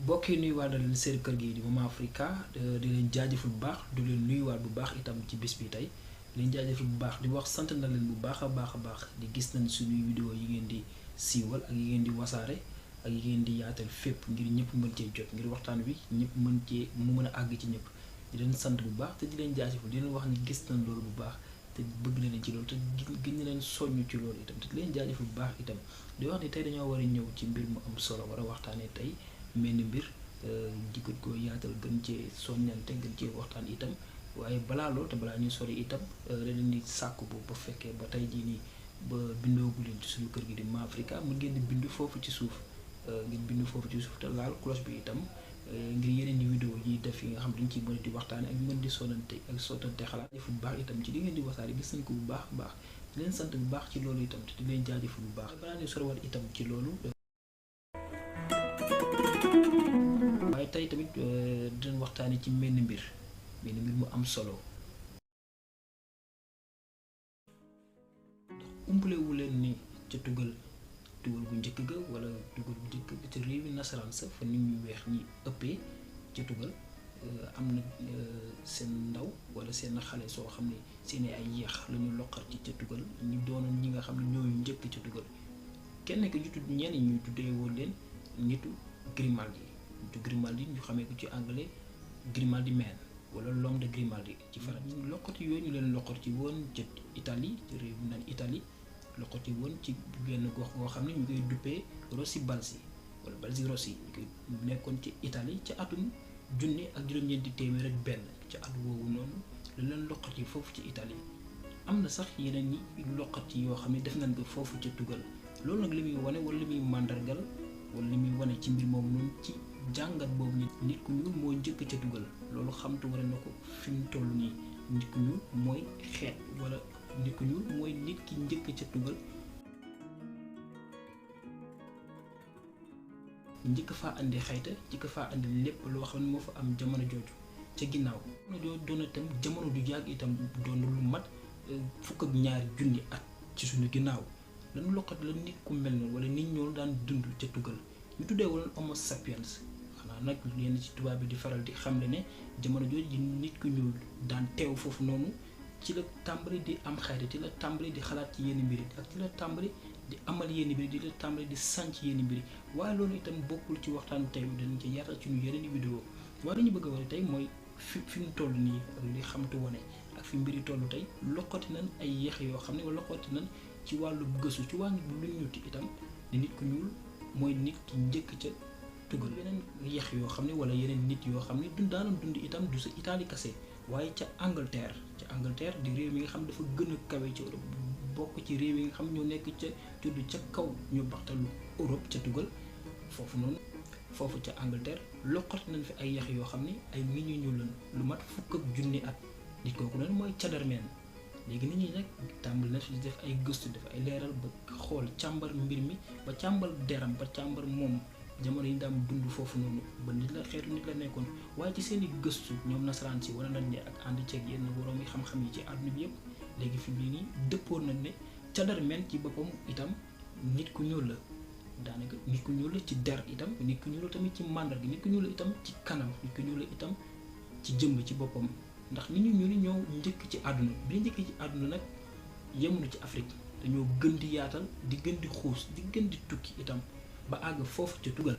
mbokk yi nuyuwaat na leen seen kër gi di Mama Africa di leen jaajëfal bu baax di leen nuyuwaat bu baax itam ci bis bi tey di leen jaajëfal bu baax di wax sant na leen bu baax a baax di gis nañ suñuy vidéo yi ngeen di siiwal ak yi ngeen di wasaare ak yi ngeen di yaatal fépp ngir ñëpp mën cee jot ngir waxtaan wi ñëpp mën cee mu mën a àgg ci ñëpp di leen sant bu baax te di leen jaajëfal di leen wax ni gis nañ loolu bu baax te bëgg na leen ci loolu te gën na leen soññ ci loolu itam te di leen jaajëfal bu baax itam di wax ni tey dañoo war a ñëw ci mbir mu am solo war a waxtaanee tey mel ni mbir jikko ko yaatal gën cee soññante gën cee waxtaan itam waaye balaa loolu te balaa ñuy sori itam da leen di sàkku bu ba fekkee ba tey jii nii ba bindoogu leen ci suñu kër gi di Mama Africa mën ngeen di bindu foofu ci suuf ngeen bindu foofu ci suuf te laal cloche bi itam ngir yeneen di vidéo yi def yi nga xam dañ ciy mën di waxtaane ak mën di sonante ak sottante xalaat jëf bu baax itam ci li ngeen di wasaare gis nañ ko bu baax baax di leen sant bu baax ci loolu itam te di leen jaajëfal bu baax balaa ñuy soriwaat itam ci loolu waaye tey tamit dinañ waxtaane ci menn mbir mu am solo ndax umpalewu leen ni ca tugal bu njëkk ga wala tugal bu njëkk ga ca réewi nasaraan sa fa nit ñu weex ñi ëppee ca tugal am na seen ndaw wala seen xale soo xam ne seen ay yeex la ñu loqar ci ca tugal ñu doonoon ñi nga xam ne ñooyu njëkk ca tugal kenn ki ñu tudd ñenn ñu tuddee woon leen nitu Grimaldi ñu xamee ko ci anglais Grimaldi man wala l'homme de Grimaldi ci faral loqati yooyu ñu leen loqati woon ca Italie ci réew mi naan Italie loqati woon ci benn gox boo xam ne ñu koy duppee Rossi Balsi wala Balsi Rossi ñu koy nekkoon ci Italie ca atum junni ak juróom-ñeenti téeméer ak benn ca at woowu noonu la leen loqati foofu ci Italie am na sax yeneen ñi loqati yoo xam ne def nañ ko foofu ca tugal loolu nag li muy wane wala li muy màndargal wala li muy wane ci mbir moom noonu ci jàngat boobu nit ku ñuul moo njëkk ca tugal loolu xamtu wala na ko fi mu toll nii nit ku ñuul mooy xeet wala nit ku ñuul mooy nit ki njëkk ca tugal njëkk faa andi xayta njëkk faa andi lépp loo xam ne moo fa am jamono jooju ca ginnaaw jamono jooju doon itam jamono du yàgg itam doon lu mat fukk ak ñaari junni at ci suñu ginnaaw lan lokkat la nit ku mel noonu wala nit ñoo daan dund ca tugal ñu tuddee woon homo sapiens xanaa nag yenn ci tubaab bi di faral di xamle ne jamono jooju nit ku ñuul daan teew foofu noonu ci la tàmbali di am xayta ci la tàmbali di xalaat ci yenn mbiri ak ci la tàmbali di amal yenn mbiri di la tàmbali di sànc yenn mbiri waaye loolu itam bokkul ci waxtaan tey dañ ci yaatal ci ñu yeneen vidéo waaye li ñu bëgg a wane tey mooy fi mu toll nii ak li xamtu wane ak fi mbiri toll tey loqati nañ ay yeex yoo xam ne wala loqati nañ ci wàllu gëstu ci wàllu lu ñuti itam di nit ku ñuul mooy nit ki njëkk ca tugal yeneen yeex yoo xam ne wala yeneen nit yoo xam ne daanoon dund itam du sa Italie kase waaye ca Angleterre di réew mi nga xam dafa gën a kawe ci Europe bokk ci réew yi nga xam ñoo nekk ca tudd ca kaw ñu baxtalu Europe ca tugal foofu noonu foofu ca Angleterre loqati nañ fi ay yeex yoo xam ne ay nit ñu ñuul lañ lu mat fukk ak junni at nit kooku noonu mooy Cadermen léegi nit ñi nag tàmbali na fi def ay gëstu def ay leeral ba xool càmbar mbir mi ba càmbar deram ba càmbar moom jamono yi daan dund foofu noonu ba nit la xeetu nit la nekkoon waaye ci seen i gëstu ñoom nasaraan si wane nañ ne ak ànd ceeg yenn borom yi xam-xam yi ci àdduna bi yëpp léegi fi mu nii dëppoon nañ ne Cadermen ci boppam itam nit ku ñuul la daanaka nit ku ñuul la ci der itam nit ku ñuul la tamit ci màndar gi nit ku ñuul la itam ci kanam nit ku ñuul la itam ci jëmb ci boppam ndax nit ñu ñuul ñoo njëkk ci àdduna bi njëkk ci àdduna nag yemuñu ci Afrique dañoo gën di yaatal di gën di xuus di gën di tukki itam ba àgg foofu ca tugal